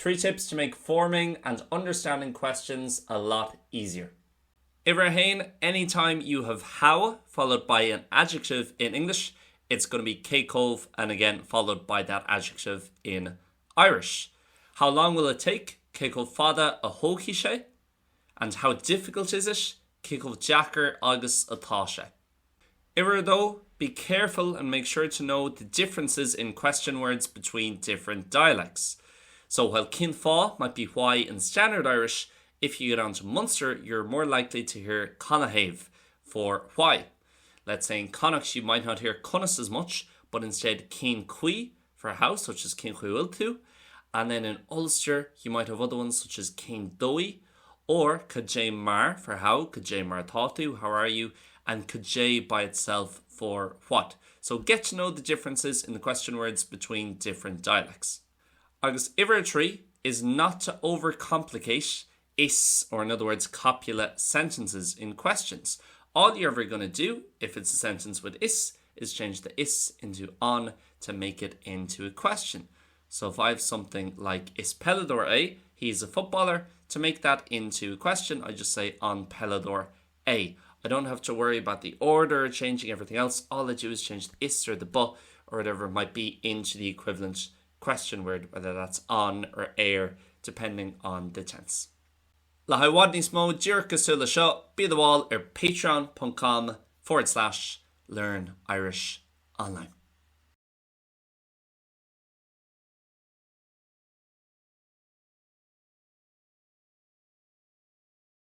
Tips to make forming and understanding questions a lot easier. Uimhir a haon, anytime you have how followed by an adjective in English, it's going to be cé chomh and again followed by that adjective in Irish. How long will it take? Cé chomh fada a thógfaidh sé? And how difficult is it? Cé chomh deacair agus atá sé? Uimhir a dó, be careful and make sure to know the differences in question words between different dialects. So while cén fáth might be why in Standard Irish, if you get onto Munster, you're more likely to hear canathaobh for why. Let's say in Connacht you might not hear conas as much, but instead cén chaoi for how, such as cén chaoi a bhfuil tú, and then in Ulster you might have other ones such as cén dóigh or cad é mar for how, cad é mar atá tú, how are you, and cad é by itself for what. So get to know the differences in the question words between different dialects. Agus uimhir a trí is not to overcomplicate is, or in other words copula sentences in questions. All you're ever going to do if it's a sentence with is is change the is into an to make it into a question. So if I have something like is peileadóir é, he's a footballer, to make that into a question I just say an peileadóir é. I don't have to worry about the order, changing everything else. All I do is change the is or the ba or whatever it might be into the equivalent question word, whether that's an or ar depending on the tense. Le haghaidh i bhfad níos mó díreach cosúil le seo, bí i do bhall ar patreon ponc com forward slash learn Irish online.